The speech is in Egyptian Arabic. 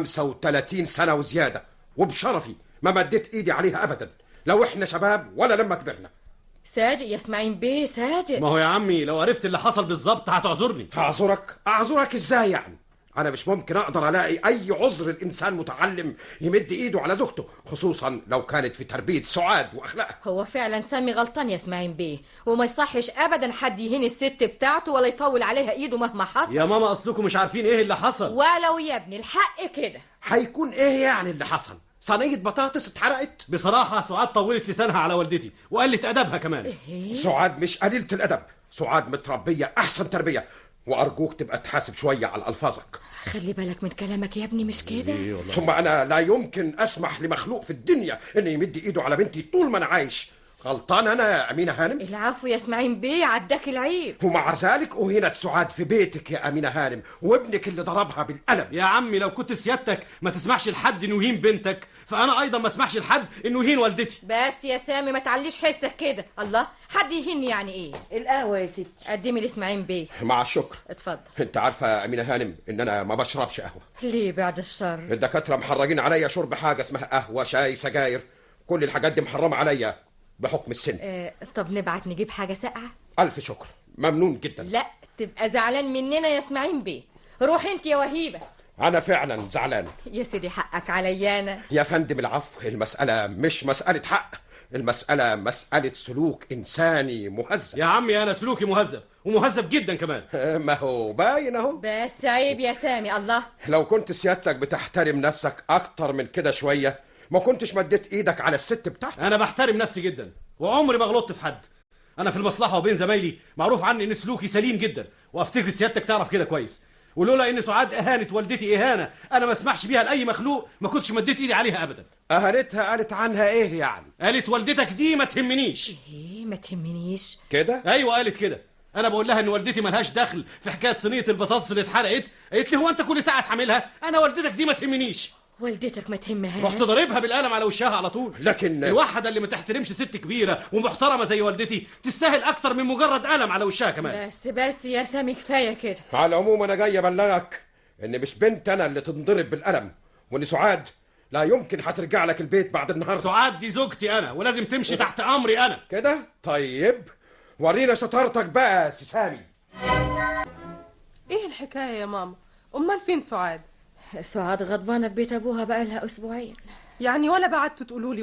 35 سنة وزيادة، وبشرفي ما مديت ايدي عليها ابدا، لو احنا شباب ولا لما كبرنا. صادق يا اسماعيل بيه، صادق. ما هو يا عمي لو عرفت اللي حصل بالظبط هتعذرني. هعذرك؟ اعذرك ازاي يعني؟ انا مش ممكن اقدر الاقي اي عذر الانسان متعلم يمد ايده على زوجته، خصوصا لو كانت في تربيه سعاد واخلاقها. هو فعلا سامي غلطان يا اسماعيل بيه، وما يصحش ابدا حد يهين الست بتاعته ولا يطول عليها ايده مهما حصل. يا ماما اصلكم مش عارفين ايه اللي حصل. ولو يا ابني الحق كده. هيكون ايه يعني اللي حصل؟ صينية بطاطس اتحرقت؟ بصراحة سعاد طولت لسانها على والدتي وقلت ادبها كمان. إيه؟ سعاد مش قليله الادب، سعاد متربيه احسن تربيه، وارجوك تبقى تحاسب شوية على الفاظك. خلي بالك من كلامك يا ابني، مش كده؟ إيه والله. ثم انا لا يمكن اسمح لمخلوق في الدنيا ان يمد ايده على بنتي طول ما انا عايش. غلطان انا يا امينه هانم؟ العفو يا اسماعيل بيه، عداك العيب. ومع ذلك اهينت سعاد في بيتك يا امينه هانم، وابنك اللي ضربها بالقلم. يا عمي لو كنت سيادتك ما تسمحش لحد انه يهين بنتك، فانا ايضا ما اسمحش لحد انه يهين والدتي. بس يا سامي ما تعليش حسك كده. الله، حد يهيني يعني ايه؟ القهوة يا ستي. قدمي لاسماعيل بيه. مع الشكر. اتفضل. انت عارفه يا امينه هانم ان انا ما بشربش قهوة. ليه بعد الشر؟ الدكاترة محرجين عليا شرب حاجة اسمها قهوة، شاي، سجاير، كل الحاجات دي محرمة عليا بحكم السن. طب نبعت نجيب حاجة ساقعه. الف شكر، ممنون جدا. لا تبقى زعلان مننا يا اسماعيل بيه. روح انت يا وهيبة. انا فعلا زعلان يا سيدي، حقك عليا انا. يا فندم. العفو، المسالة مش مسالة حق، المسالة مسالة سلوك انساني مهذب. يا عمي انا سلوكي مهذب، ومهذب جدا كمان. ما هو باين اهو. بس عيب يا سامي. الله، لو كنت سيادتك بتحترم نفسك اكتر من كده شوية ما كنتش مديت ايدك على الست بتاعتك. انا بحترم نفسي جدا وعمري ما غلطت في حد. انا في المصلحة وبين زمايلي معروف عني ان سلوكي سليم جدا، وافتكر سيادتك تعرف كده كويس. ولولا ان سعاد اهانت والدتي اهانه انا ما اسمحش بيها لاي مخلوق ما كنتش مديت ايدي عليها ابدا. اهانتها قالت عنها ايه يعني؟ قالت والدتك دي ما تهمنيش. ايه ما تهمنيش كده؟ ايوه قالت كده. انا بقول لها ان والدتي ملهاش دخل في حكاية صينية البطاطس اللي اتحرقت، قالت لي هو انت كل ساعة تحملها؟ انا والدتك دي ما تهمنيش. والدتك ما تهمهاش. رحت ضاربها بالقلم على وشها على طول. لكن الواحدة اللي ما تحترمش ست كبيرة ومحترمه زي والدتي تستاهل اكتر من مجرد قلم على وشها كمان. بس بس يا سامي كفاية كده. على العموم انا جاي ابلغك ان مش بنت انا اللي تنضرب بالقلم، وان سعاد لا يمكن هترجع لك البيت بعد النهارده. سعاد دي زوجتي انا ولازم تمشي تحت امري انا. كده؟ طيب ورينا شطارتك بقى يا سي سامي. ايه الحكاية يا ماما؟ امال فين سعاد؟ سعاد غضبانه في بيت ابوها بقالها اسبوعين. يعني ولا بعتوا تقولوا لي